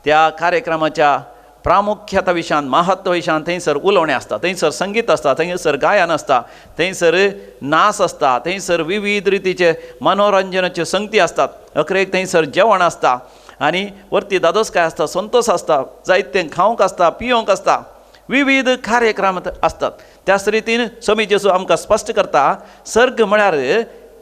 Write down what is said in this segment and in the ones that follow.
त्या कार्यक्रमाच्या प्रामुख्यता विशयान महत्व विशयान थंयसर उलोवणें आसता, थंयसर संगीत आसता, थंयसर गायन आसता, थंयसर नाच आसता, थंयसर विविध रितीचे मनोरंजनाच्यो संगती आसतात, अखरेक थंयसर जेवण आसता आनी वरती दादोसकाय आसता, संतोश आसता, जायतें खावंक आसता, पियोंक आसता, विविध कार्यक्रम आसतात. त्याच रितीन स्वामी जेजू आमकां स्पश्ट करता, सर्ग म्हळ्यार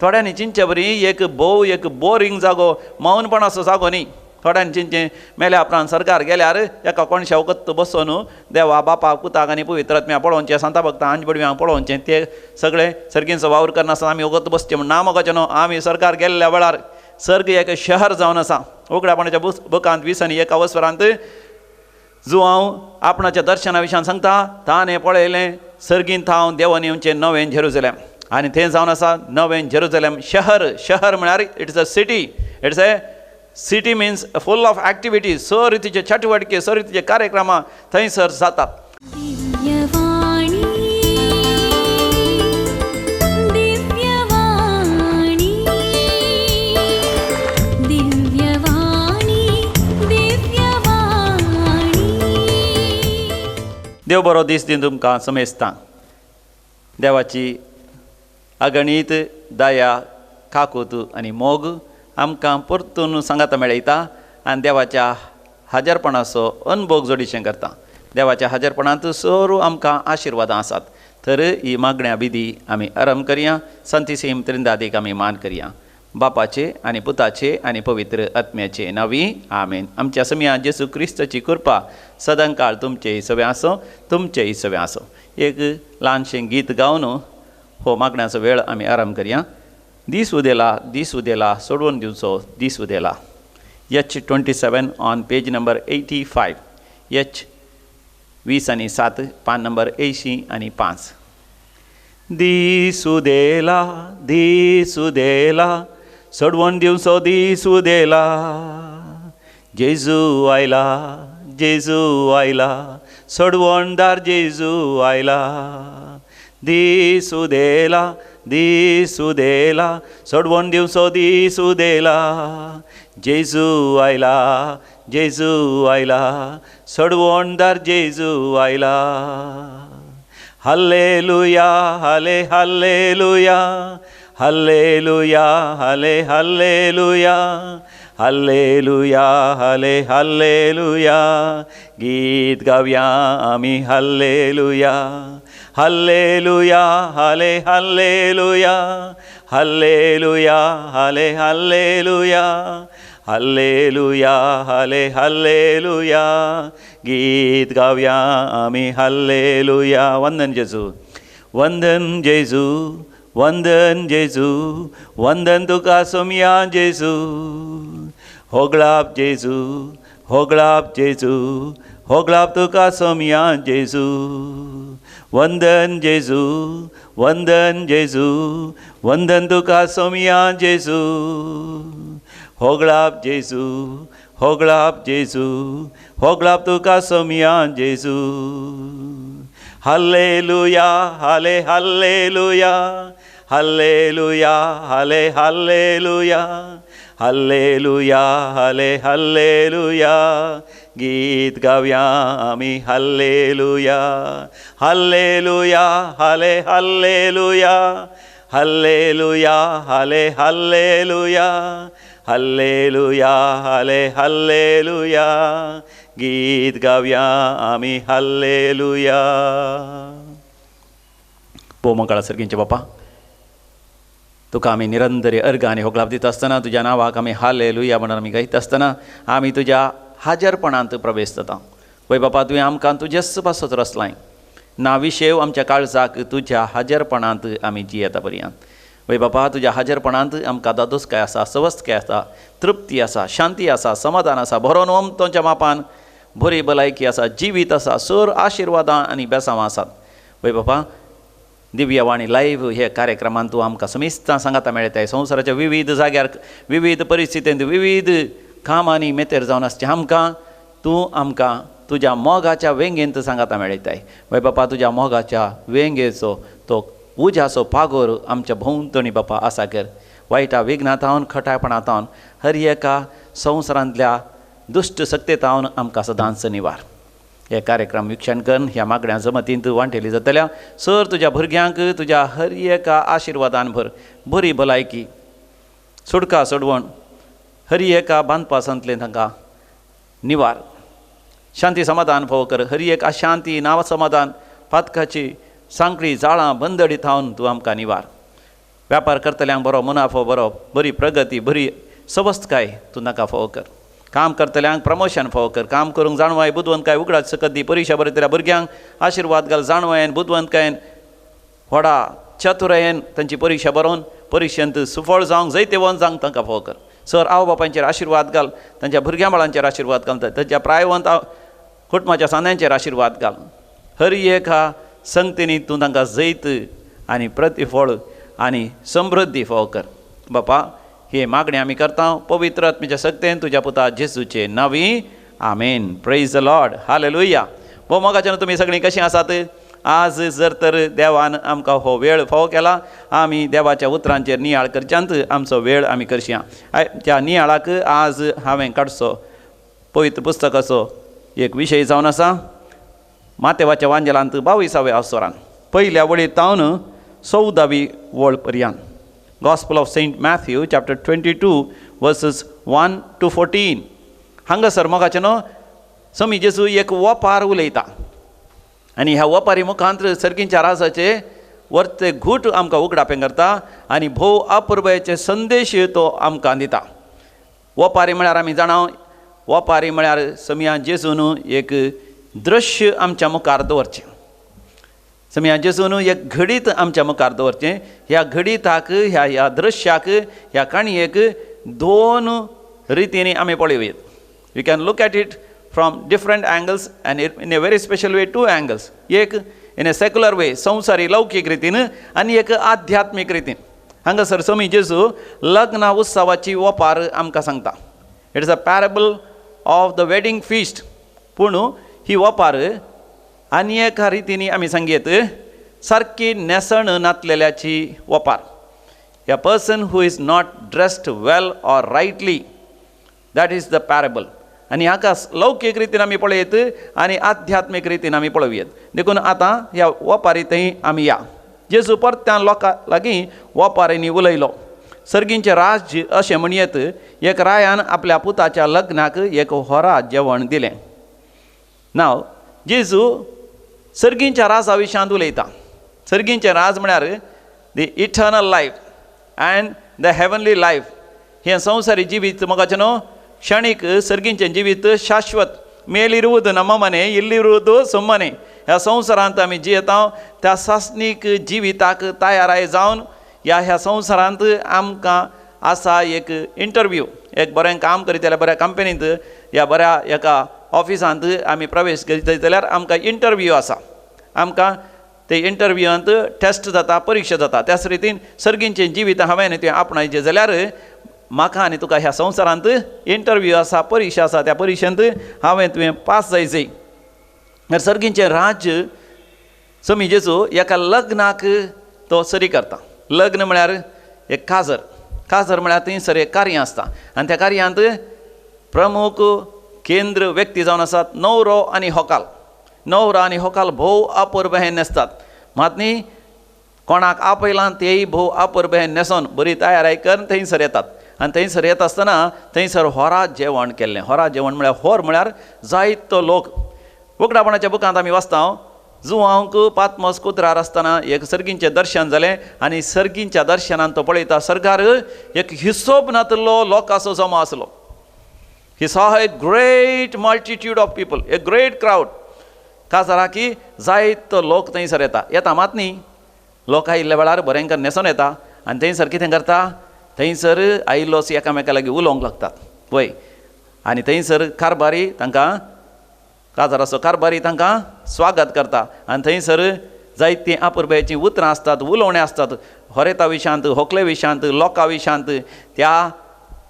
थोड्यांनी चिंतचे बरी एक भोव एक बोरींग जागो, मौनपणाचो जागो न्ही. थोड्यांनी चिंतचें मेल्या उपरांत सरकार गेल्यार एका कोणशा वखत बसून देवा बापा पुताक आनी पवित्र आत्म्या पळोवचें, सांता भक्ता आनी बडव्यांक पळोवचें, ते सगळे सर्गींचो वावर करनासतना आमी वखत बसचें म्हूण ना मोगाचें न्हू. आमी सरकार गेल्ल्या वेळार सर्ग एक शहर जावन आसा. उगडापणाच्या बुकांत 20 आनी 1 वसरांत जुआंव आपणाच्या दर्शना विशयान सांगता, ताणें पळयलें सर्गीन थावन देवान येवचें नवें जेरुजलेम, आनी थंय जावन आसा नवें जेरुजलेम शहर. शहर म्हळ्यार it's a city, it's a city means full of activities. स रितीचे चटवटके, स रितीचे कार्यक्रमां थंयसर जातात. देव बरो दीस दिन तुमकां समेस्तांक. देवाची अगणीत दया, काकूत आनी मोग आमकां परतून सांगाता मेळयता आनी देवाच्या हाजरपणाचो अनभोग जोडीशें करता. देवाच्या हाजरपणांत सरू आमकां आशिर्वादां आसात. तर ही मागण्या विधी आमी आरंभ करया. संतीसीम त्रिंदादीक आमी मान करया. बापाचे आनी पुताचे आनी पवित्र आत्म्याचे नांवी आमेन. आमच्या समया जेजू क्रिस्ताची कृपा सदांकाळ तुमचे सगळें आसो, तुमचे सगळें आसो. एक ल्हानशें गीत गावन हो मागण्याचो वेळ आमी आरंभ करया. दीस उदेला, दीस उदेला, सोडवून दिवचो दीस उदेला. H 27 on page number 85. H 20 आनी 7, पान नंबर 80 आनी 5. दीस उदेला, दीस उदेला, सोडवून दिवचो दीस उदेला. जेजू आयला, जेजू आयला, सोडवणदार जेजू आयला. दीस उदेला, दीस उदेला, सोडवून दिवचो दीस उदेला. जेजू आयला, जेजू आयला, सोडवणदार जेजू आयला. हालेलुया, हाले हालेलुया, हालेलुया, हाले हालेलुया, हालेलुया, हाले हालेलुया. गीत गावया आमी हालेलुया, हालेलुया, हाले हालेलुया, हालेलुया, हाले हालेलुया, हालेलुया, हाले हालेलुया. गीत गावया आमी हालेलुया. वंदन जेजू, वंदन जेजू, वंदन जेजू, वंदन तुका सोमया जेजू. होगळाप जेजू, होगळाप जेजू, होगळाप तुका सोमया जेजू. वंदन जेजू, वंदन जेजू, वंदन तुका सोमया जेजू. होगळाप जेजू, होगळाप जेजू, होगळाप तुका सोमया जेजू. हालेलुया, हाले हालेलुया, हालेलुया, हाले हालेलुया, हालेलुया, हाले हालेलुया. गीत गावया आमी हालेलुया, हालेलुया, हाले हालेलुया, हालेलुया, हाले हालेलुया, हालेलुया, हाले हालेलुया. गीत गावया आमी हालेलुया. भोव सर्गींचे बापा, तुका आमी निरंतर अर्घ आनी होगळाप दिता आसतना, तुज्या नांवाक आमी हालेलुया म्हणून आमी गायता आसतना आमी तुज्या हाजरपणांत प्रवेश जाता. वय बापा, तुवें आमकां तुजेच पासत रचलाय ना विशेव आमच्या काळजाक तुज्या हाजरपणांत आमी जियेता पर्यंत. वय बापा, तुज्या हाजरपणांत आमकां दादोसकाय आसा, सवस्तकाय आसा, तृप्ती आसा, शांती आसा, समाधान आसा, भरोन ओमतोच्या मापान बरी भलायकी आसा, जिवीत आसा, सर आशिर्वादां आनी बेसांवां आसात. वय बापा, दिव्यवाणी लायव्ह हे कार्यक्रमांत तूं आमकां समेस्तां सांगाता मेळटाय. संवसाराच्या विविध जाग्यार, विविध परिस्थितींत, विविध कामांनी मेतेर जावन आसचें आमकां तूं आमकां तुज्या मोगाच्या वेंगेंत सांगाता मेळटाय. वय बापा, तुज्या मोगाच्या वेंगेचो तो उज्याचो पागोर आमच्या भोंवतणी बापा आसा कर. वायटा विघ्नांतावन, खटायपणांतावन हर एका संवसारांतल्या दुश्ट सक्तेतावन आमकां सदांच निवार. हे कार्यक्रम विक्षण करून ह्या मागण्या जमतींत वांटेली जातल्या. सर तुज्या भुरग्यांक तुज्या हर एका आशिर्वादान भर, बरी भलायकी, सुटका सोडवण, हर एका बांदपासांतलें तांकां निवार, शांती समाधान फावो कर. हर एक अशांती नांव समाधान पातकाची सांकळी जाळां बंदडी थावन तूं आमकां निवार. व्यापार करतल्यांक बरो मुनाफो, बरो बरी प्रगती, बरी सवस्तकाय तूं तांकां फावो कर. काम करतल्यांक प्रमोशन फावो कर. काम करूंक जाणवाय बुदवंतकाय उगडाच सकत दी. परिक्षा बरयतल्या भुरग्यांक आशिर्वाद घाल. जाणवायेन बुदवंतकायेन व्हडा चतुरायेन तांची परिक्षा बरोवन परिक्षेंत सुफळ जावंक जैतेवंत जावंक तांकां फावो कर. सर आवय बापायचेर आशिर्वाद घाल, तांच्या भुरग्यां बाळांचेर आशिर्वाद घाल, तांच्या प्रायवंत कुटुंबाच्या सांद्यांचेर आशिर्वाद घाल. हर एका संगतींनी तूं तांकां जैत आनी प्रतिफळ आनी समृद्धी फावो कर. बापा हे मागणें आमी करता पवित्र आत्म्याच्या सक्तेन तुज्या पुता जेजूचे नांवी, आमेन. Praise the Lord, hallelujah. भोव मोगाच्यान तुमी सगळीं कशीं आसात? आज जर तर देवान आमकां हो वेळ फावो केला, आमी देवाच्या उतरांचेर नियाळ करच्यांत आमचो वेळ आमी करया. त्या नियाळाक आज हांवें काडचो पवित्र पुस्तकाचो एक विशय जावन आसा मातेवाच्या वांजेलांत 22व्या अवसरान पयल्या वळी तावन 14वी वळ पर्यंत. Gospel of Saint Matthew chapter 22 verses 1 to 14. हांगासर मोगाचें न्हू समी जेजू एक वपार उलयता आनी ह्या वपारी मुखांत सर्गींच्या राजाचे वर्ते घूट आमकां उगडापें करता आनी भोव अपुरबायेचे संदेश तो आमकां दिता. वपारी म्हळ्यार आमी जाणा, वपारी म्हळ्यार समया जेजून एक दृश्य आमच्या मुखार दवरचें, समया जेजून एक घडीत आमच्या मुखार दवरचें. ह्या घडिताक, ह्या ह्या दृश्याक, ह्या काणयेक दोन रितींनी आमी पळोवयेत. You can look at it from different angles and in a very special way, two angles. एक इन ए सेक्युलर वे, संवसारी लौकीक रितीन, आनी एक आध्यात्मीक रितीन. हांगासर समी जेजू लग्न उत्सवाची वपार आमकां सांगता. It is a parable of the wedding feast. पूण ही वपार आनी एका रितीनी आमी सांगयेत सारकी न्हेसण नातलेल्याची वपार. A person who is not dressed well or rightly, that is the parable. आनी हाका लौकीक रितीन आमी पळयत आनी आध्यात्मीक रितीन आमी पळोवयेत. देखून आतां ह्या वपारी थंय आमी या. जेजू परत्यान लोकां लागीं वपारींनी उलयलो. सर्गींचें राज्य अशें म्हणयेत, एक रायान आपल्या पुताच्या लग्नाक एक होरा जेवण दिलें. नाव जेजू सर्गींच्या राजा विशयांत उलयता. सर्गींचें राज म्हळ्यार the eternal life and the heavenly life. हें संवसारी जिवीत मोगाचें न्हू क्षणीक, सर्गींचें जिवीत शाश्वत. मेलिरुवूद नममने इल्लिरुवूद सुमने. ह्या संवसारांत आमी जियेता त्या सासणीक जिविताक तयाराय जावन ह्या ह्या संवसारांत आमकां आसा एक इंटरव्यू. एक बरें काम करीत जाल्यार बऱ्या कंपनींत या बऱ्या एका ऑफिसांत आमी प्रवेश करीत जाल्यार आमकां इंटरव्यू आसा. आमकां ते इंटरव्यूआंत टेस्ट जाता, परिक्षा जाता. त्याच रितीन सर्गींचें जिवीत हांवें तें आपणायचें जाल्यार म्हाका आनी तुका ह्या संवसारांत इंटरव्यू आसा, परिक्षा आसा. त्या परिक्षेंत हांवें तुवें पास जायचें. सर्गींचें राज्य समी जेजू एका लग्नाक तो सरी करता. लग्न म्हळ्यार एक काजर. काजर म्हळ्यार थंयसर एक कार्य आसता आनी त्या कार्यांत प्रमुख केंद्र व्यक्ती जावन आसात न्हवरो आनी होकाल. न्हवरो आनी होकाल भोव अपुरबायेन न्हेसतात. मात न्ही कोणाक आपयलां तेय भोव अपुरबायेन न्हेसोन बरी तयाराय करून थंयसर येतात. आनी थंयसर येता आसतना थंयसर होरा जेवण केल्लें. होरा जेवण म्हळ्यार होर म्हळ्यार जायतो लोक. उगडापणाच्या बुकांत आमी वाचता जुवांक पातमस कुत्रार आसतना एक सर्गींचें दर्शन जालें आनी सर्गींच्या दर्शनान तो पळयता सर्गार एक हिसोब नातिल्लो लोकांचो जमो आसलो. He saw a great multitude of people, a great crowd. काजाराकी जायतो लोक थंयसर येता. येता मात न्ही लोक आयिल्ल्या वेळार बरें करून न्हेसोन येता आनी थंयसर कितें करता, थंयसर आयिल्लोच एकामेका लागीं उलोवंक लागतात वय. आनी थंयसर कारबारी तांकां, काजाराचो कारबारी तांकां स्वागत करता आनी थंयसर जायतीं अपुरबायेचीं उतरां आसतात, उलोवणें आसतात होरेता विशयांत, होकले विशयांत, लोकां विशयांत, त्या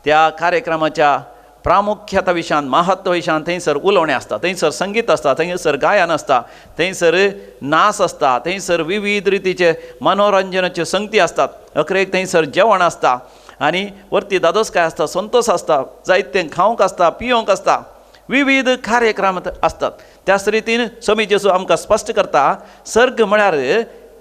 त्या कार्यक्रमाच्या प्रामुख्यता विशयांत, महत्व विशयांत थंयसर उलोवणें आसता. थंयसर संगीत आसता, थंयसर गायन आसता, थंयसर नाच आसता, थंयसर विविध रितीचे मनोरंजनाच्यो संगती आसतात. अखरेक थंयसर जेवण आसता आनी वरती दादोसकाय आसता, संतोश आसता, जायतें खावंक आसता, पियोंक आसता, विविध कार्यक्रम आसतात. त्याच रितीन स्वामी जेजू आमकां स्पश्ट करता, सर्ग म्हळ्यार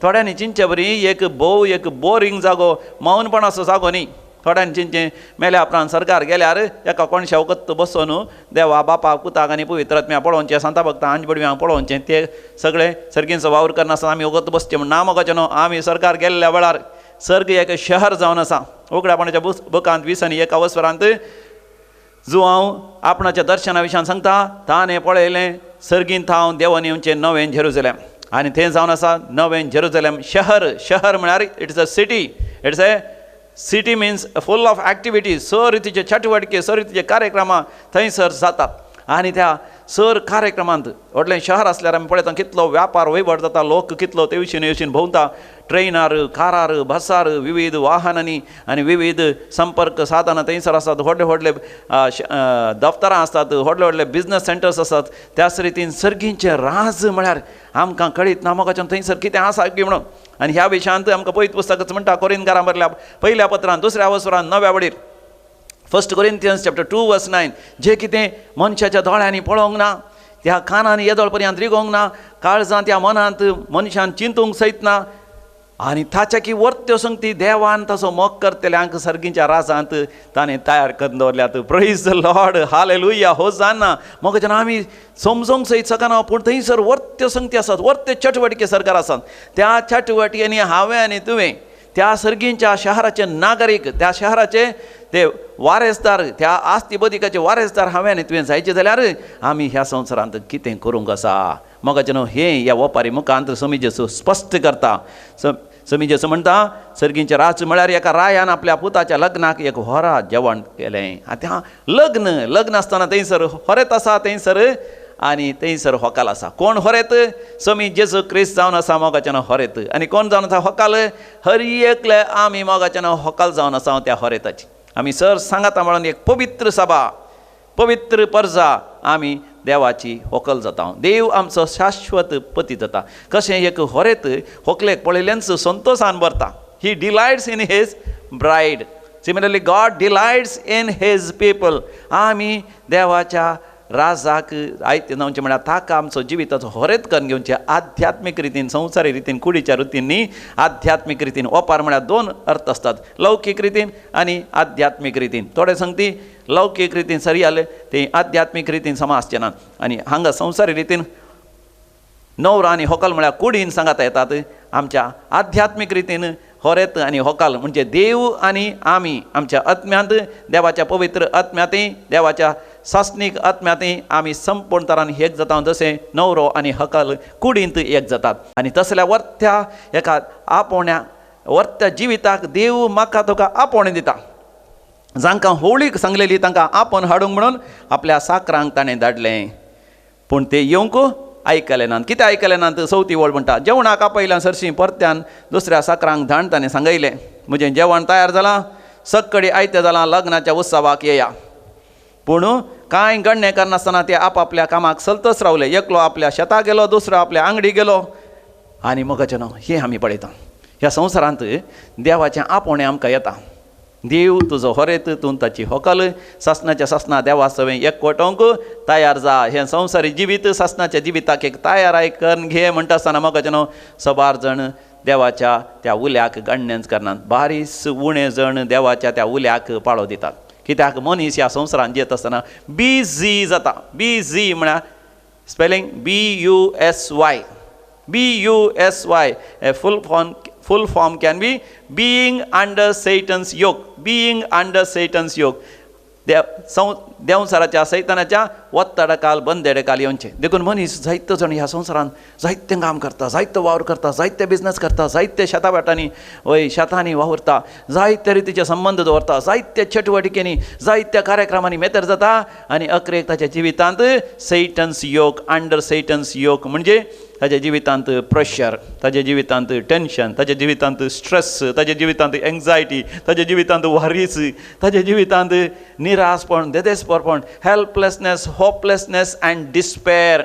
थोड्यांनी चिंतचे बरी एक भोव एक बोरींग जागो, मौनपणाचो जागो न्ही. थोड्यांनी चिंतचें मेल्या उपरांत सरकार गेल्यार एका कोणशा वखत बसून देवा बापा पुताक आनी पवित्र आत्म्या पळोवचें, सांता भक्ता आंज बडव्यांक पळोवचें, ते सगळे सर्गींचो वावर करनासतना आमी वखत बसचें म्हण ना मोगाचें न्हू. आमी सरकार गेल्ल्या वेळार सर्ग एक शहर जावन आसा. उगडापणाच्या बुकांत 20 आनी 1 वसरांत जुआंव आपणाच्या दर्शना विशयान सांगता, ताणें पळयलें सर्गींत हांव देवान येवचें नवें जेरुजलेम, आनी थंय जावन आसा नवें जेरुजलेम शहर. शहर म्हळ्यार it's a city, it's a city means full of activities. Sir रितीचे चटवटके, सर रितीचे कार्यक्रमां थंयसर जातात. आनी त्या सर कार्यक्रमांत व्हडलें शहर आसल्यार आमी पळयता कितलो व्यापार वयवट जाता, लोक कितलो ते वशीन वशीन भोंवता, ट्रेनार, कारार, बसार, विविध वाहनांनी आनी विविध संपर्क साधनां थंयसर आसात. व्हडले व्हडले दफ्तरां आसतात, व्हडले व्हडले बिजनस सेंटर्स आसात. त्याच रितीन सर्गींचें राज म्हळ्यार आमकां कळीत ना मोगाच्यान थंयसर कितें आसा की म्हणून. आनी ह्या विशयांत आमकां पयत पुस्तकच म्हणटा, कोरिंथकारां बरल्या पयल्या पत्रान 2 वसरान 9 वडीर, 1 Corinthians chapter 2 verse 9, जे कितें मनशाच्या दोळ्यांनी पळोवंक ना, त्या कानांनी येदोळ पर्यंत रिगोवंक ना, काळजांत त्या मनांत मनशान चिंतूंक सयत ना, आनी ताच्या की वर्त्यो संगती देवान ताचो मोग करतल्यांक सर्गीच्या राजांत ताणें तयार करून दवरल्यात. Praise the Lord, hallelujah, hosanna. मोगाच्यान आमी समजोंक सयत शकना, पूण थंयसर वर्त्यो संगती आसात, वर्त्यो चटवटके सरकार आसात. त्या चटवटकेंनी हांवें आनी तुवें त्या सर्गींच्या शहराचे नागरीक, त्या शहराचे ते वारेसदार, त्या आस्ती बदिकाचे वारेसदार हांवें आनी तुवें जायचें जाल्यार आमी ह्या संवसारांत कितें करूंक आसा. मोगाचें न्हू हें ह्या वपारी मुखांत स्वामी जेजू स्पश्ट करता. स्वामी जेजू म्हणटा, सर्गींचें राज म्हळ्यार एका रायान आपल्या पुताच्या लग्नाक एक होरा जेवण केलें. आतां लग्न लग्न आसतना थंयसर होरेत आसा, थंयसर आनी थंयसर होकाल आसा. कोण होरेत? स्वामी जेजू क्रिस्त जावन आसा मोगाचें नांव होरेत. आनी कोण जावन आसा होकाल? हर एकले आमी मोगाचें नांव होकाल जावन आसा त्या होरेताची. आमी सर सांगाता म्हणून एक पवित्र सभा, पवित्र परजा आमी देवाची होकल जाता. देव आमचो शाश्वत पती जाता. कशें एक होरेत होकलेक पळयल्ल्यानच संतोशान भरता. He delights in his bride. Similarly God delights in his people. आमी देवाच्या राजाक आयतें जावचें म्हळ्यार ताका आमचो जिविताचो होरेत करून घेवचें, आध्यात्मीक रितीन, संवसारी रितीन, कुडीच्या रितीन न्ही, आध्यात्मीक रितीन. ओपार म्हळ्यार 2 अर्थ आसतात, लौकीक रितीन आनी आध्यात्मीक रितीन. थोडे संगती लौकीक रितीन सरी जाले ते आध्यात्मीक रितीन समा आसचे नात. आनी हांगा संवसारी रितीन नवरा आनी होकल म्हळ्यार कुडीन सांगाता येतात. आमच्या आध्यात्मीक रितीन होरेत आनी होकाल म्हणजे देव आनी आमी आमच्या आत्म्यांत, देवाच्या पवित्र आत्म्यांतय, देवाच्या सासणीक आत्म्यांतय आमी संपूर्ण तरान एक जाता, जशें नवरो आनी हकल कुडींत एक जातात. आनी तसल्या वर्त्या एका आपोवण्या वर्त्या जिविताक देव म्हाका तुका आपोवणें दिता. जांकां होळीक सांगलेली तांकां आपोवन हाडूंक म्हणून आपल्या साकरांक ताणें धाडलें, पूण ते येवंक आयकलें नात. कितें आयकलें नात? चवथी वळ म्हणटा, जेवणाक आपयल्यान सरशीं परत्यान दुसऱ्या साकरांक धाड ताणें सांगयलें, म्हजें जेवण तयार जालां, सक्कडी आयतें जालां, लग्नाच्या उत्सवाक येया. पूण कांय गण्णें करनासतना ते आपापल्या कामाक चलतच रावले. एकलो आपल्या शेताक गेलो, दुसरो आपल्या आंगडी गेलो. आनी मोगाचें न्हू हें आमी पळयता ह्या संवसारांत देवाचें आपोवणें आमकां येता. देव तुजो होरेत, तूं ताची होकल, सासणाच्या सासणा देवा सवें एकवटोवंक तयार जा. हें संवसारी जिवीत सासणाच्या जिविताक एक तयाराय करून घे म्हणटा आसतना मोगाचें न्हू सबार जण देवाच्या त्या उल्याक गण्णेंच करनात. बारीस उणे जण देवाच्या त्या उल्याक पाळो दितात. कित्याक मनीस ह्या संवसारांत जियेत आसतना बिझी जाता. बिझी म्हळ्यार spelling BUSY, BUSY. A full form can be being under Satan's yoke, being under Satan's yoke. देंवचाराच्या सैतानाच्या वत्तडकाल बंदेडकाल येवचें. देखून मनीस जायतो जाण ह्या संवसारांत जायतें काम करता, जायतो वावर करता, जायते बिजनस करता, जायते शेतां भाटांनी वय शेतांनी वावुरता, जायते रितीचे संबंद दवरता, जायते चटवटिकेनी, जायत्या कार्यक्रमांनी मेतर जाता. आनी अकरेक ताच्या जिवितांत सैटन्स योग, अंडर सैटन्स योग म्हणजे ताच्या जिवितांत प्रेशर, ताच्या जिवितांत टेन्शन, ताच्या जिवितांत स्ट्रेस, ताच्या जिवितांत एंग्जायटी, ताच्या जिवितांत वारीस, ताच्या जिवितांत निराशपण, देदेसपरपण, helplessness, hopelessness and despair,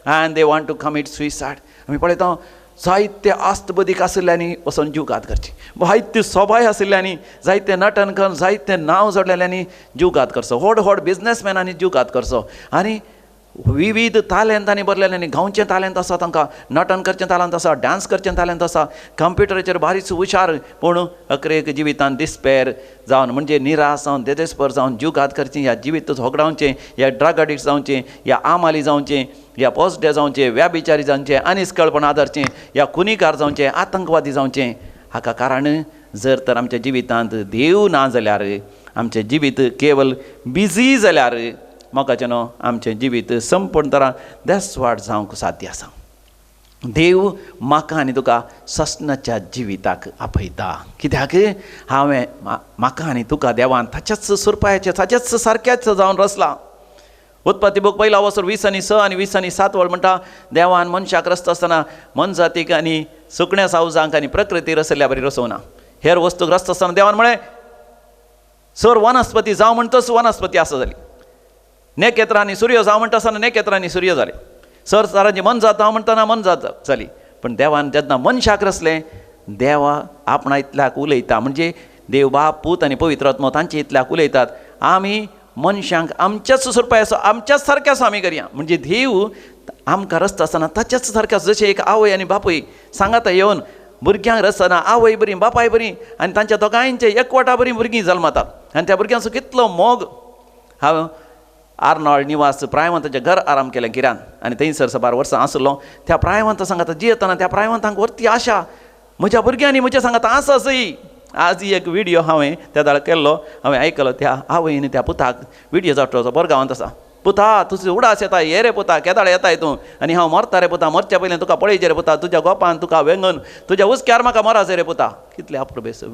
and they want to commit suicide. आमी पळयता जायते आस्त बदीक आशिल्ल्यांनी वचोन जीवघात करची, जायते सोबाय आशिल्ल्यांनी, जायते नटन करून जायते नांव जोडलेल्यांनी जीवघात करचो, व्हड व्हड बिजनेसमॅनांनी जीवघात करचो आनी विविध तालेंतांनी भरलेल्यांनी, गांवचें तालेंत आसा तांकां, नटन करचें तालेंत आसा, डांस करचें तालेंत आसा, कंप्युटराचेर बारीक हुशार, पूण अकरेक जिवितान डिस्पेर जावन म्हणजे निराश जावन देदेस्पर जावन जीवघात करचें, ह्या जिवीत होगडावचें, ह्या ड्रग एडिक्ट जावचें, ह्या आमाली जावचें, ह्या पोसडे जावचें, व्याभिचारी जावचें, अनिस्कळपण आदरचें, ह्या खुनीकार जावचें, आतंकवादी जावचें. हाका कारण जर तर आमच्या जिवितांत देव ना जाल्यार, आमचें जिवीत केवल बिजी जाल्यार म्हाका न्हू आमचें जिवीत संपूर्ण तरान देसवाट जावंक साध्य आसा. देव म्हाका आनी तुका ससनाच्या जिविताक आपयता. कित्याक हांवें म्हाका आनी तुका देवान ताच्याच सुरपायाचें ताच्याच सारक्याच जावन रचलां. उत्पत्ती बूक पयला वसर 20 आनी 6 आनी 20 आनी 7 वळ म्हणटा, देवान मनशाक रचता आसतना मनजातीक आनी सुकण्या सावजांक आनी प्रकृती रचल्ल्या बरी रचोवना. हेर वस्तूक रचता आसतना देवान म्हळें सर वनस्पती जावं म्हणटच वनस्पती आसा जाली, नेकेत्रांनी सूर्य जावं म्हणटा आसतना नेकेत्रांनी सूर्य जाले, सर सरांची मनजात जावं म्हणटना मनजात जाली. पण देवान जेन्ना मनशाक रचलें, देवा आपणा इतल्याक उलयता, म्हणजे देव बाप पूत आनी पवित्र आत्मो तांचे इतल्याक उलयतात. आमी मनशांक आमच्याच सुरपाय आसा, आमच्याच सारक्या आसा आमी करया. म्हणजे देव आमकां रचता आसतना ताच्याच सारक्या, जशें एक आवय आनी बापूय सांगाता येवन भुरग्यांक रचतना आवय बरी बापाय बरी आनी तांच्या दोगांयचे एकवटा बरी भुरगीं जल्मतात आनी त्या भुरग्यांचो कितलो मोग. हांव आर्नॉल्ड निवास प्रायवंताचें घर आराम केलें किरान आनी थंयसर सबार वर्सां आसलो. त्या प्रायवंता सांगाता जियेतना त्या प्रायवंतांक वरती आशा म्हज्या भुरग्यांनी म्हज्या सांगाता आसा सई. आज एक व्हिडियो हांवें त्या दाळ केल्लो, हांवें आयकलो त्या आवयन त्या पुताक व्हिडियो जावचो बोरगांवांत आसा. पुता तुजो उडास येता, ये रे पुता केदाळ येताय तूं आनी हांव मरता रे पुता, मरच्या पयलीं तुका पळयचें रे पुता, तुज्या गोपान तुका वेंगून तुज्या हुस्क्यार म्हाका मराचें रे पुता. कितले अप्रुबेस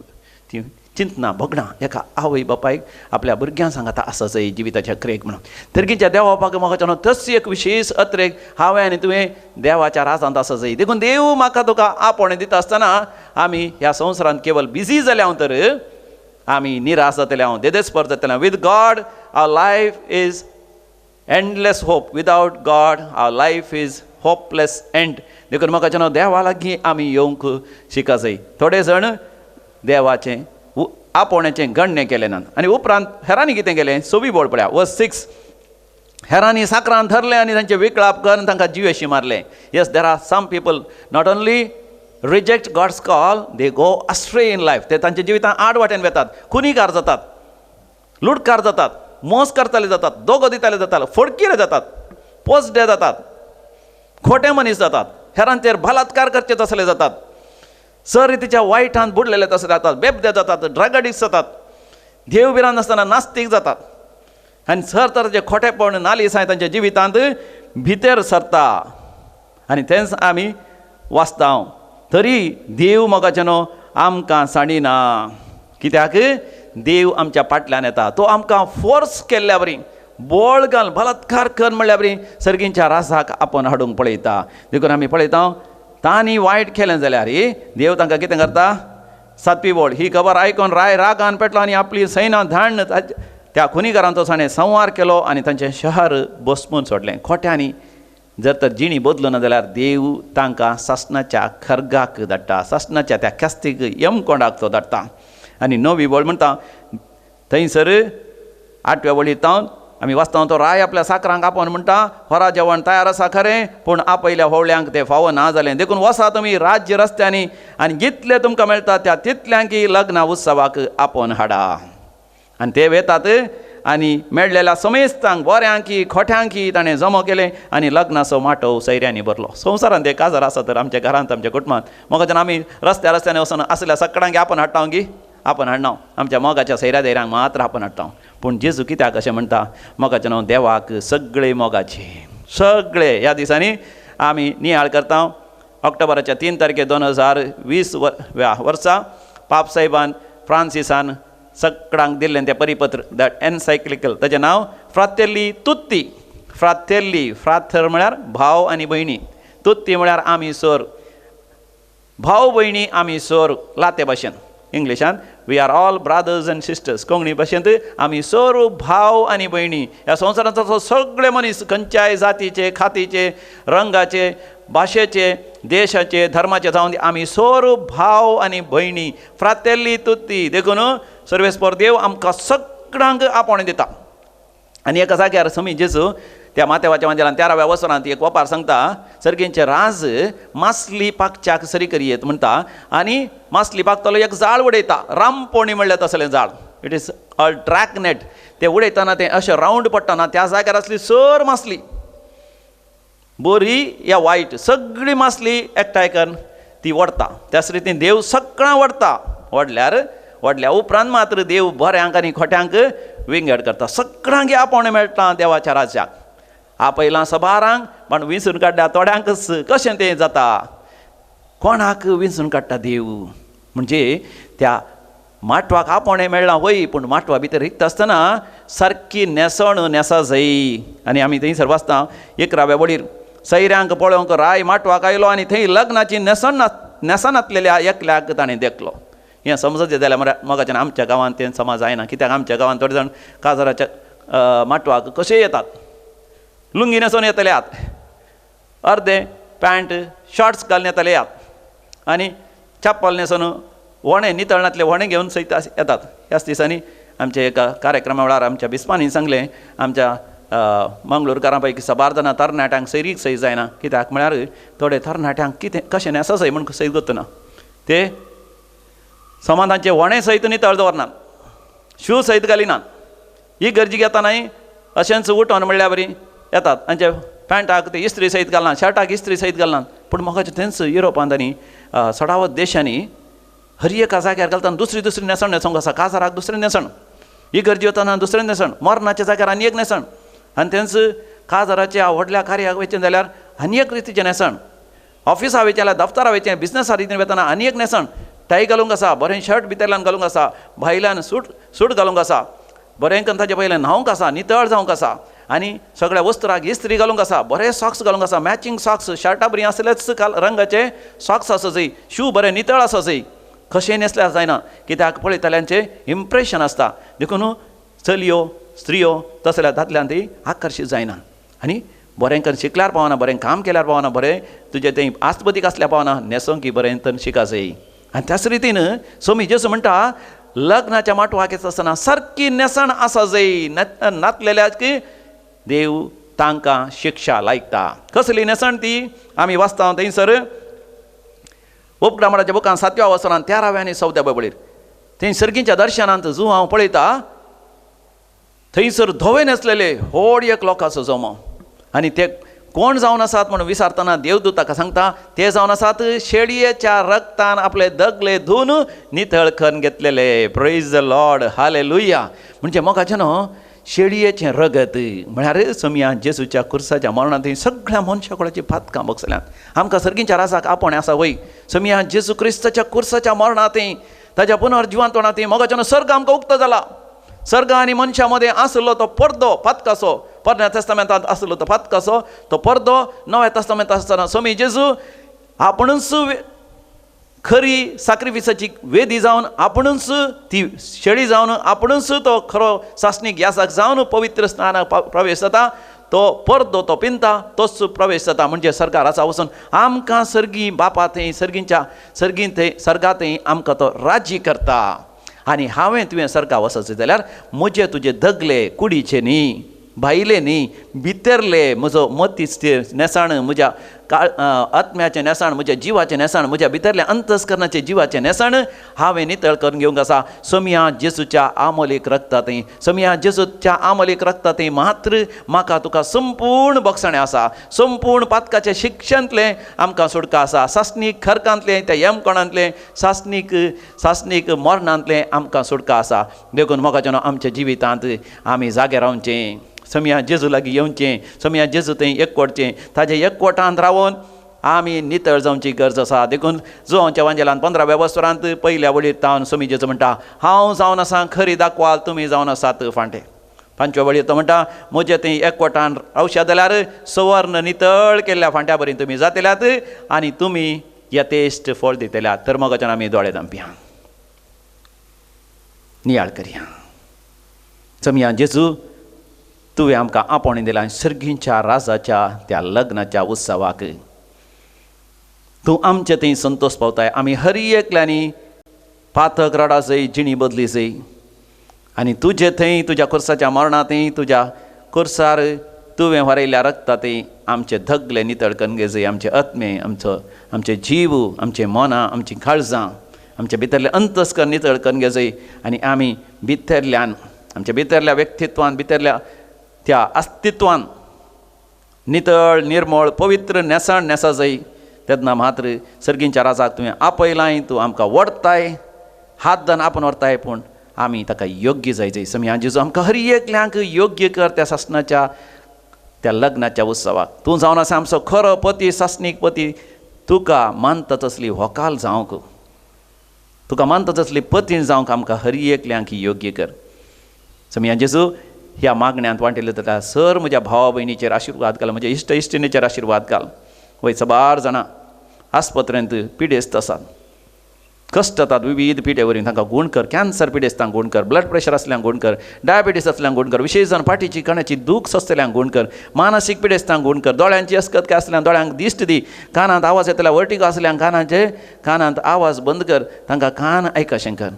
ती चिंतना भोगणां एका आवय बापायक आपल्या भुरग्यां सांगाता आसा सई जिविताच्या क्रेक म्हणून. तर्गीच्या देवा म्हाका तस एक विशेष अत्रेक हांवें आनी तुवें देवाच्या राजांत आसा सई. देखून देव म्हाका तुका आपोवणें दिता आसतना आमी ह्या संवसारांत केवल बिजी जाल्या हांव तर आमी निराश जातले हांव, देदेस्पर जातले हांव. With God our life is endless hope, without God our life is hopeless end. देखून म्हाका न्हू देवा लागीं आमी येवंक शिका जाय. थोडे जाण देवाचें आपोवण्याचें गण्य केलें ना आनी उपरांत हेरांनी कितें केलें, 6वी बोळ पळया वर्स 6, हेरांनी साकरान धरलें आनी तांचे विकळाप करून तांकां जिवेशी मारलें. Yes, there are some people not only reject God's call, they go astray in life. ते तांच्या जिवितान आड वाटेन वेतात, खुनीकार जातात, लुटकार जातात, मोस करताले जातात, दोगो दिताले जातात, फडकिरे जातात, पोसडे जातात, खोटे मनीस जातात, हेरांचेर बलात्कार करचे तसले जातात, सर रितीच्या वायटान बुडलेले तसले जातात, बेबदे जातात, ड्रग एडिक्ट जातात, देव भिरांत नासतना नास्तीक जातात आनी सर तराचे खोटेपण नालिसाय तांच्या जिवितांत भितर सरता आनी तेंच आमी वाचता. तरी देव मोगाचें न्हू आमकां सांडिना, कित्याक देव आमच्या फाटल्यान येता. तो आमकां फोर्स केल्ल्या बरी, बोळ घाल बलात्कार कर म्हणल्या बरी सर्गींच्या राजाक आपोवन हाडूंक पळयता. देखून आमी पळयता तांणी वायट केलें जाल्यार देव तांकां कितें करता. 7वी बोळ, ही खबर आयकून राय रागान पेटलो आनी आपली सैना धाडून त्या खुनीकारांचो ताणें संवार केलो आनी तांचें शहर बसमून सोडलें. खोट्यांनी जर तर जिणी बदलना जाल्यार देव तांकां सासणाच्या खर्गाक धाडटा, सासणाच्या त्या ख्यास्तीक यमकोंडाक तो धाडटा. आनी 9वी बोळ म्हणटा थंयसर 8व्या वळीर तावन आमी वाचता, तो राय आपल्या साकरांक आपोवन म्हणटा, होरा जेवण तयार आसा खरें, पूण आपयल्या होवळ्यांक तें फावो ना जालें, देखून वसा तुमी राज्य रस्त्यांनी आनी जितलें तुमकां मेळटा त्या तितल्यांकी लग्ना उत्सवाक आपोवन हाडा. आनी ते वेतात आनी मेळ्ळेल्या समेस्तांक बऱ्यांकी खोट्यांकी ताणें जमो केलें आनी लग्नाचो माटोव सैऱ्यांनी भरलो. संवसारांत एक काजार आसा तर आमच्या घरांत आमच्या कुटुंबांत मोगाच्यान आमी रस्त्या रस्त्यांनी वचून आसल्या सगळ्यांक आपण हाडटा गी आपण हाडना, आमच्या मोगाच्या सैऱ्या धैऱ्यांक मात्र आपण हाडटा. पूण जेजू कित्याक अशें म्हणटा, मोगाचें नांव देवाक सगळे मोगाचे सगळे. ह्या दिसांनी आमी नियाळ करता. ऑक्टोबराच्या 3 तारखे 2020 वर्सा पापसाहेबान फ्रांसिसान सगळ्यांक दिल्लें तें परिपत्र, that encyclical, ताचें नांव फ्रातेल्ली तुत्ती. फ्रातेल्ली, फ्राथर म्हळ्यार भाव आनी भयणी, तुत्ती म्हळ्यार आमी सोर, भाव भयणी आमी सोर लाते भाशेन. इंग्लिशान we are all brothers and sisters, Konkani भाशेंत आमी सोर भाव आनी भयणी. ह्या संवसारांतलो सगळे मनीस खंयच्याय जातीचे, खातीचे, रंगाचे, भाशेचे, देशाचे, धर्माचे जावन आमी सोर भाव आनी भयणी, फ्रातेल्ली तुत्ती. देखून सर्वेस्पर देव आमकां सगळ्यांक आपोवणें दिता. आनी एका जाग्यार समी जेजू त्या माथ्यावाच्या वांजेलान 13व्या वसरांत एक वपार सांगता, सर्गींचे राज मासली पाकच्याक सरी करयेत म्हणटा. आनी मासली पाकतलो एक जाळ उडयता, रामपोणी म्हणल्यार तसलें जाळ, it is all track net. ते उडयतना तें अशें रावंड पडटना त्या जाग्यार आसली सर मासली, बरी या वायट सगळी मासली एकठांय करून ती वडता. त्याच रितीन देव सगळ्यां वडता. वडल्यार वडल्या उपरांत मात्र देव बऱ्यांक आनी खोट्यांक विंगड करता. सगळ्यांक आपोवणें मेळटा देवाच्या राज्याक. आपयलां सबारांक पण विंचून काडल्या थोड्यांकच. कशें तें जाता? कोणाक विंचून काडटा देव? म्हणजे त्या माटवाक आपोवणें मेळ्ळां वय, पूण माटवा भितर रिक्त आसतना सारकी न्हेसण न्हेसा जाय. आनी आमी थंयसर वाचता 11व्या वडीर, सैऱ्यांक पळोवंक राय माटवाक आयलो आनी थंय लग्नाची न्हेसण न्हेसनातलेल्या एकल्याक ताणें देखलो. हें समजत जाल्यार मरे मोगाच्यान आमच्या गांवांत तें समाज जायना. कित्याक आमच्या गांवांत थोडे जाण काजाराच्या माटवाक कशें येतात, लुंगी न्हेसून येतले आत, अर्दे पॅन्ट शॉर्ट्स घालून येतले आत, आनी चप्पल न्हेसून व्हणें नितळणांतले व्हणें घेवन सयत येतात. ह्याच दिसांनी आमच्या एका कार्यक्रमा वेळार आमच्या बिस्पांनी सांगलें, आमच्या मंगळूरकारां पैकी साबार जाणां तरणाट्यांक सैरीक सय जायना. कित्याक म्हळ्यार थोडे तरणाट्यांक कितें कशें न्हेसा सय म्हूण सयत गोतना ते समाजाचे व्हणें सयत नितळ दवरनात, शू सयत घालिनात, ही गरजी घेतनाय अशेंच उठोन म्हणल्यार बरी येतात. तांच्या पॅन्टाक ते इस्त्री सयत घालना, शर्टाक इस्त्री सयत घालनात. पूण म्हाका थंयच युरोपांत आनी चडावत देशांनी हर एका जाग्यार घालतना दुसरी दुसरी न्हेसण न्हेसोंक आसा. काजाराक दुसरें न्हेसण, ही गरजी वतना दुसरें न्हेसण, मरणाच्या जाग्यार आनी एक न्हेसण, आनी तेंच काजाराच्या व्हडल्या कार्याक वयचें जाल्यार आनी एक रितीचें न्हेसण, ऑफिसा वयचें जाल्यार दफ्तरा वयचें बिजनसा रितीन वतना आनी एक न्हेसण, टाय घालूंक आसा, बरें शर्ट भितरल्यान घालूंक आसा, भायल्यान सूट सूट घालूंक आसा, बरें करून ताचे पयलें न्हावंक आसा, नितळ जावंक आसा, आनी सगळ्या वस्त्राक इस्त्री घालूंक आसा, बरे सॉक्स घालूंक आसा, मॅचिंग सॉक्स, शर्टा बरी आसलेच रंगाचे सॉक्स आसा जाय, शू बरे नितळ आसा जाय. कशें न्हेसल्यार जायना, कित्याक पळयतल्यांचें इम्प्रेशन आसता. देखून चलयो स्त्रियो तसल्या दादल्यान ती आकर्शीत जायना. आनी बरें करून शिकल्यार पावना, बरें काम केल्यार पावना, बरें तुजें तें आस्तबदीक आसल्यार पावना, न्हेसोंक बरें तर शिका जाय. आनी त्याच रितीन सोमी जेजू म्हणटा, लग्नाच्या माटवाक येता आसतना सारकी न्हेसण आसा जाय, नातलेल्या की देव तांकां शिक्षा लायता. कसली न्हेसण ती आमी वाचता थंयसर उपक्रमणाच्या बुकान 7व्या वसरान 13व्या आनी 14व्या बळीर. थंय सर्गीच्या दर्शनांत जू हांव पळयता, थंयसर धवे न्हेसलेले व्हड एक लोकांचो जमो, आनी ते कोण जावन आसात म्हणून विचारतना देवदूत ताका सांगता, ते जावन आसात शेळयेच्या रक्तान आपले दगले धुवन नितळ करून घेतलेले. प्रेज the Lord, hallelujah. म्हणजे मोगाचें न्हू शेळयेचें रगत म्हळ्यार सोमया जेजूच्या कुर्साच्या मरणांत सगळ्या मनशाकुळाची पातकां बगसल्यांत. आमकां सर्गींच्या राजाक आपोवणें आसा वय. सोमया जेजू क्रिस्ताच्या कुर्साच्या मरणांत ताच्या पुनर्जिवंतपणांत मोगाचें सर्ग आमकां उक्तो जाला. सर्ग आनी मनशां मदें आसलो तो पडदो पातकाचो, पोरण्या तेस्तामेंतांत आसलो तो पातकाचो तो पडदो नव्या तेस्तामेंतांत आसतना सोमी जेजू आपुणूच खरी साक्रिफिसाची वेदी जावन, आपुणूच ती शेळी जावन, आपुणूच तो खरो सासणीक यासाक जावन पवित्र स्नानाक प्रवेश जाता. तो पडदो तो पिंता तोच प्रवेश जाता. म्हणजे सरकाराचा वचून आमकां सर्गी बापा थंय सर्गींच्या सर्गीं थंय सर्गा थंय आमकां तो राजी करता. आनी हांवें तुवें सर्गा वचचें जाल्यार म्हजे तुजे दगले कुडीचे न्ही, भायले न्ही, भितरले म्हजो मतीच न्हेसण, म्हज्या आत्म्याचें न्हेसण, म्हज्या जिवाचें न्हेसण, म्हज्या भितरल्या अंतस्करणाचें जिवाचें न्हेसण हांवें नितळ करून घेवंक आसा. सोमया जेजूच्या आमोलीक रक्तांत, सोमया जेजूच्या आमोलीक रक्तांत मात्र म्हाका तुका संपूर्ण बक्षणें आसा. संपूर्ण पातकाचें शिक्षणांतलें आमकां सुटका आसा. सासणीक खरकांतलें, त्या यमकोणांतलें, सासणीक सासणीक मरणांतलें आमकां सुटका आसा. देखून मोगाचें आमच्या जिवितांत आमी जागे रावचें, सोमया जेजू लागीं येवचें, सोमया जेजू थंय एकवटचें, ताजे एकवटांत रावन आमी नितळ जावची गरज आसा. देखून जुवांच्या वांजेलान 15व्या वसरांत पयल्या वळीर तावन सोमी जेजू म्हणटा, हांव जावन आसा खरी दाखवाल, तुमी जावन आसात फांटे. 5व्या वळीर तो म्हणटा, म्हजे थंय एकवटान रावशात जाल्यार सुवर्ण नितळ केल्ल्या फांट्या बरी तुमी जातल्यात आनी तुमी यथेश्ट फळ दितल्यात. तर मोगाच्यान आमी दोळे धांपया, नियाळ करया. सोमया जेजू तुवें आमकां आपोवणें दिलां सर्गींच्या राजाच्या त्या लग्नाच्या उत्सवाक. तूं आमचे थंय संतोष पावताय. आमी हर एकल्यांनी पातक रडा जय, जिणी बदली जय आनी तुजे थंय तुज्या खुर्साच्या मरणा थंय तुज्या खुर्सार तुवें व्हरयल्ल्या रक्ता थंय आमचे धगले नितळ करून जय. आमचे आत्मे, आमचो आमचे जीव, आमचे मनां, आमची काळजां, आमचे भितरले अंतस्कर नितळ करून जय आनी आमी भितरल्यान आमच्या भितरल्या व्यक्तित्वान, भितरल्या त्या अस्तित्वान नितळ निर्मळ पवित्र न्हेसण न्हेसा जाय. तेन्ना मात्र सर्गींच्या राजाक तुवें आपयलाय, तूं आमकां व्हरताय, हात धन आपूण व्हरताय, पूण आमी ताका योग्य जाय जय. समिया जेजू आमकां हर एकल्यांक योग्य कर त्या सासणाच्या त्या लग्नाच्या उत्सवाक. तूं जावन आसा आमचो खरो पती, सासणीक पती, तुका मानता तसली व्हकाल जावंक, तुका मानता तसली पतीण जावंक आमकां हर एकल्यांक योग्य कर. समिया जेजू ह्या मागण्यांत वांटिल्ले जाता सर म्हज्या भावा भयणीचेर आशिर्वाद घाल, म्हज्या इश्ट इश्टिणीचेर आशिर्वाद घाल. वय सबार जाणां आस्पत्रेंत पिडेस्त आसात, कश्ट जातात विविध पिडे वरवीं, तांकां गूण कर. कॅन्सर पिडेस्तांक गूण कर, ब्लड प्रेशर आसल्यांक गूण कर, डायबिटीस आसल्यांक गूण कर, विशेश जावन फाटीची कण्याची दूख सोंसतल्यांक गूण कर, मानसीक पिडेस्तांक गूण कर, दोळ्यांची अस्कत काय आसल्यान दोळ्यांक दिश्ट दी, कानांत आवाज येतल्या वर्टिगो आसल्यांक कानाचे कानांत आवाज बंद कर, तांकां कान आयकशें कर,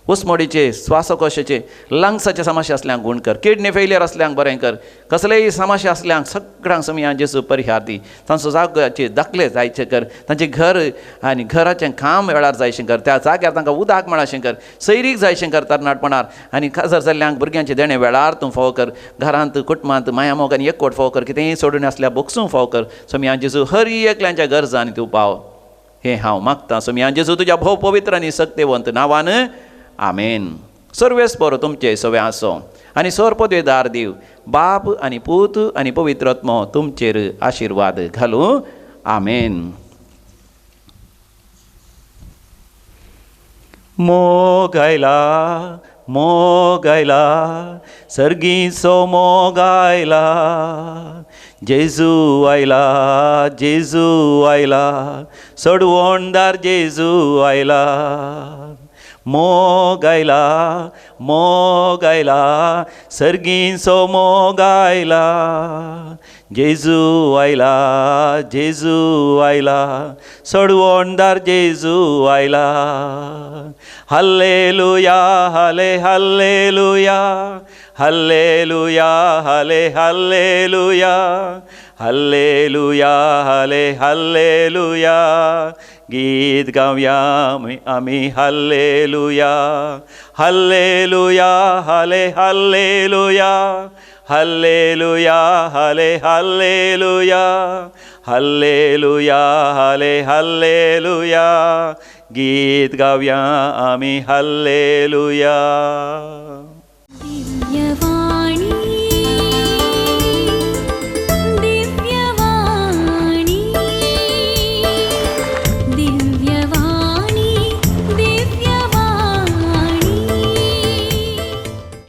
उस्मोडीचे श्वासकोशाचे लंग्साचे समस्या आसल्यांक गूण कर, किडनी फेलियर आसल्यांक बरें कर, कसलेय समस्या आसल्यांक सगळ्यांक समिया जेजू परिहार दी. तांचो जाग्याचे दाखले जायचे कर, तांचें घर आनी घराचें काम वेळार जायशें कर, त्या जाग्यार तांकां उदक मेळशें कर, सैरीक जायशें कर तरणाटपणार आनी काजार जाल्ल्यांक भुरग्यांचें देणें वेळार तूं फावो कर, घरांत कुटुंबांत मायामोग आनी एकवट फावो कर, कितेंय सोडून आसल्यार बोगसूंक फावो कर. समिया जेजू हर एकल्यांच्या गरजांनी तूं पाव हें हांव मागतां. समिया जेजू तुज्या भोव पवित्र आनी सक्तेवंत नांवान आमेन. सर्वेस बरो तुमचे सवे आसो आनी सर पदवेदार देव बाप आनी पूत आनी पवित्र आत्मो तुमचेर आशिर्वाद घालूं. आमेन. मोग आयला, मोग आयला, सर्गीचो मोग आयला, जेजू आयला, जेजू आयला, सोडवणदार जेजू आयला. मोग आयला, मोग आयला, सर्गीचो मोग आयला, जेजू आयला, जेजू आयला, सोडवणदार जेजू आयला. हल्लेलुया हले हल्लेलुया, हल्लेलुया हले हल्लेलुया, हल्लेलुया हले हल्लेलुया, गीत गावया आमी हल्लेलुया, हल्लेलुया हले हल्लेलुया, हल्लेलुया हले हल्लेलुया, हल्लेलुया हले हल्लेलुया, गीत गावया आमी हल्लेलुया.